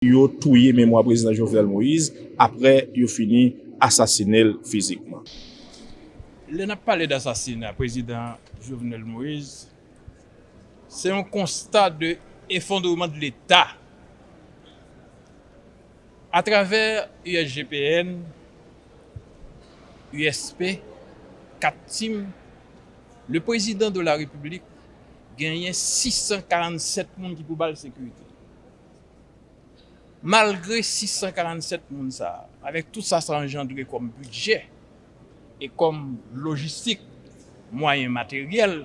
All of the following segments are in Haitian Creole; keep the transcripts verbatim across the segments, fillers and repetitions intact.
yo touye memwa prezidan Jovenel Moïse apre yo fini asasinen l fizikman. Lè n ap pale d asasina prezidan Jovenel Moïse, se yon konsta de efondreman de Leta. Atravè U S G P N, U S P, kat tim, le président de la République genyen sis san karannsèt moun ki pou ba l sekirite. Malgre sis san karannsèt moun sa a, avèk tout sa sa anjandre kòm bidjè e kòm lojistik, mwayen materyèl,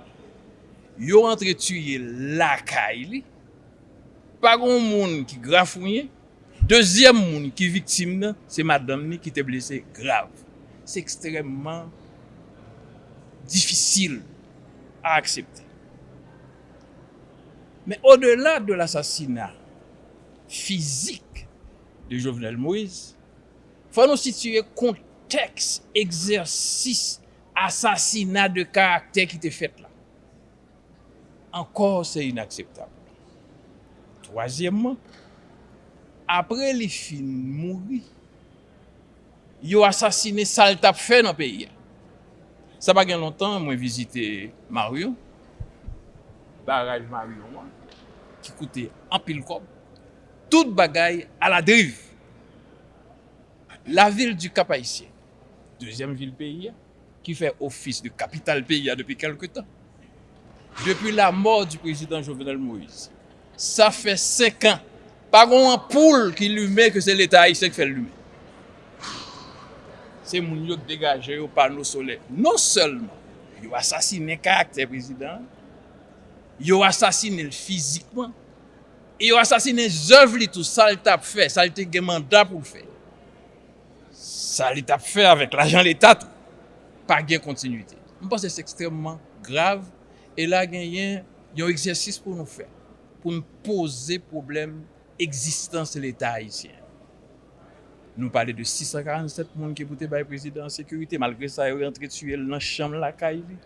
yo rantre tiye l lakay li, pa gen yon moun ki grafouyen, dezyèm moun ki viktim nan, se madanm li ki te blese grav. Se ekstrèmman difisil a aksepte. Men odela de lasasina fizik de Jovenel Moïse, fò nou sitiye kontèks egzèsis asasina de karaktè ki te fèt la. Ankò, se inakseptab. Twazyèmman, apre li fin mouri, yo asasinen sa l t ap fè nan peyi a. Sa pa gen lontan, mwen vizite Marion, baraj Marion an, ki koute anpil kòb. Tout bagay aladriv. Lavil di Kap Ayisyen, dezyèm vil peyi a, ki fè ofis de kapital peyi a depi kèlke tan. Depi lamò di prezidan Jovenel Moïse, sa fè senk an, pa gen yon anpoul ki limen ke se Leta ayisyen ki fè l limen. Se moun yo k degaje yo pano solè. Non sèlman yo asasinen karaktè prezidan an, yo asasinen l fizikman, e yo asasinen zèv li tou, sa l t ap fè, sa l te gen manda pou l fè. Sa li t ap fè avèk lajan Leta tou, pa gen kontinite. M panse se ekstrèmman grav, e la genyen yon egzèsis pou nou fè, pou n poze pwoblèm egzistans Leta ayisyen. Nou pale de sis san karannsèt moun ki pou te bay prezidan an sekirite, malgre sa yo rantre tiye l nan chanm lakay li.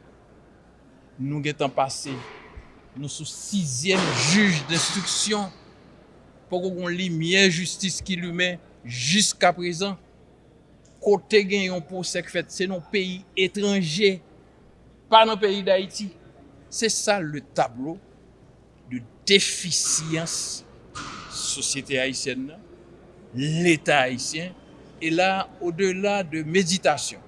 Nou gentan pase, nou sou sizyèm jij denstriksyon. Poko gen limyè jistis ki limen jiskaprezan. Kote gen yon pwosè k fèt, se nan peyi etranje, pa nan peyi Dayiti. Se sa le tablo de defisyans sosyete ayisyèn nan, Leta ayisyen, e la, odela de meditasyon,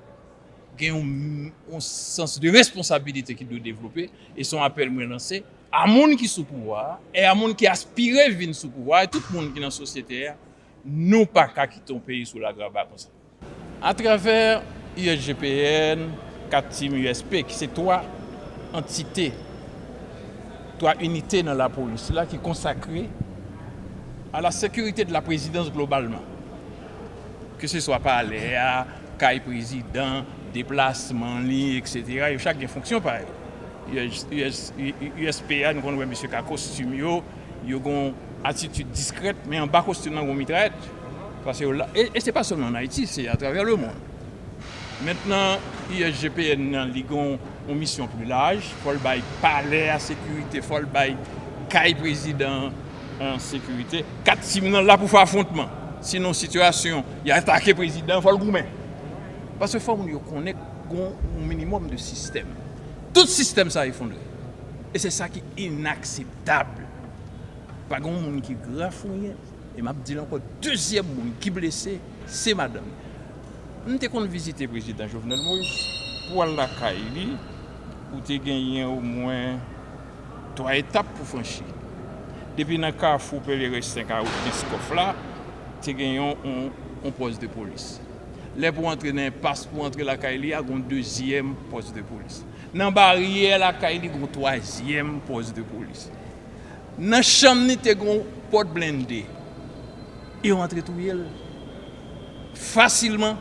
gen yon, yon sans de responsabilite ki dwe devlope, e se yon apèl mwen lanse a moun ki sou pouvwa a, e a moun ki aspire vin sou pouvwa a, e tout moun ki nan sosyete a, nou pa ka kite yon peyi sou lagraba konsa. Atravè U S G P N, kat tim U S P, ki se twa antite, twa inite nan lapolis la ki konsakre à la sécurité de la présidence globalement, ke se swa palè a, kay prezidan, deplasman li, etsetera, yo chak gen fonksyon pa yo. U S, U S, U S P a, nou konn wè mesye k a kostim yo, yo gen yon atitid diskrèt, men anba kostim nan gen yon mitrayèt. Paske yo la, e, e se pa sèlman an Ayiti, se atravè lemonn. Mentnan, U S G P N nan, li gen yon misyon pli laj, fò l bay palè a sekirite, fò l bay kay prezidan an sekirite. Kat tim nan la pou fè afwontman. Sinon, sitiyasyon, y atake prezidan, fò l goumen. Paske fò moun yo konnen gen yon minimòm de sistèm. Tout sistèm sa efondre. E se sa ki inakseptab. Pa gen yon moun ki grafouyen. E m ap di l ankò, dezyèm moun ki blese, se madanm li. M te konn vizite prezidan Jovenel Moïse pou al lakay li, ou te genyen omwen twa etap pou franchi. Depi nan kafou Pelerestan ka wout Kenskòf la, te genyen yon, yon pòs de polis. Lè pou antre nan enpas pou antre lakay li a, gen yon dezyèm pòs de polis. Nan baryè lakay li, gen yon twazyèm pòs de polis. Nan chanm li te gen yon pòt blende. E yo antre touye l fasilman.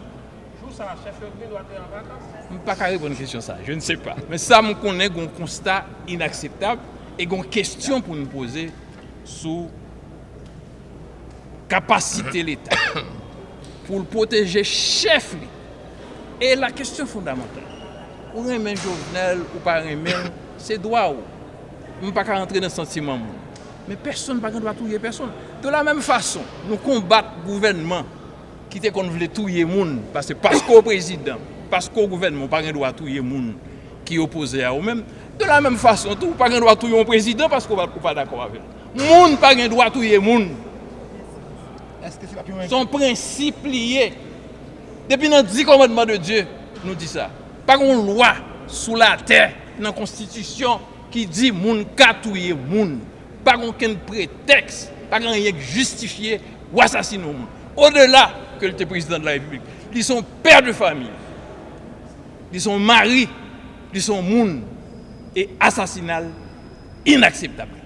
Jou sa a, chèf yo gen dwa te an vakans. M pa ka reponn kesyon sa a, je ne sais pas. Men sa m konnen, gen yon konsta inakseptab e gen yon kesyon pou n poze sou kapasite Leta pou l pwoteje chèf li. E la kesyon fondamantal, ou renmen Jovenel, ou pa renmen l, se dwa w. M pa ka rantre nan santiman moun. Men pèsonn pa gen dwa touye pèsonn. De la menm fason, nou konbat gouvènman ki te konn vle touye moun, paske, paske w prezidan, paske w gouvènman, w pa gen dwa touye moun ki opoze a ou menm. De la menm fason tou, w pa gen dwa touye yon prezidan paske w pa, w pa dakò avè l. Moun pa gen dwa touye moun. Se yon prensip li ye. Depi nan di kòmandman de Dye, nou di sa. Pa gen yon lwa sou latè, nan konstitisyon, ki di moun ka touye moun. Pa gen okenn pretèks, pa gen anyen k jistifye w asasine yon moun. Odela ke l te prezidan de la repiblik, li se yon pè de fanmi, li se yon mari, li se yon moun, e asasina l inakseptab.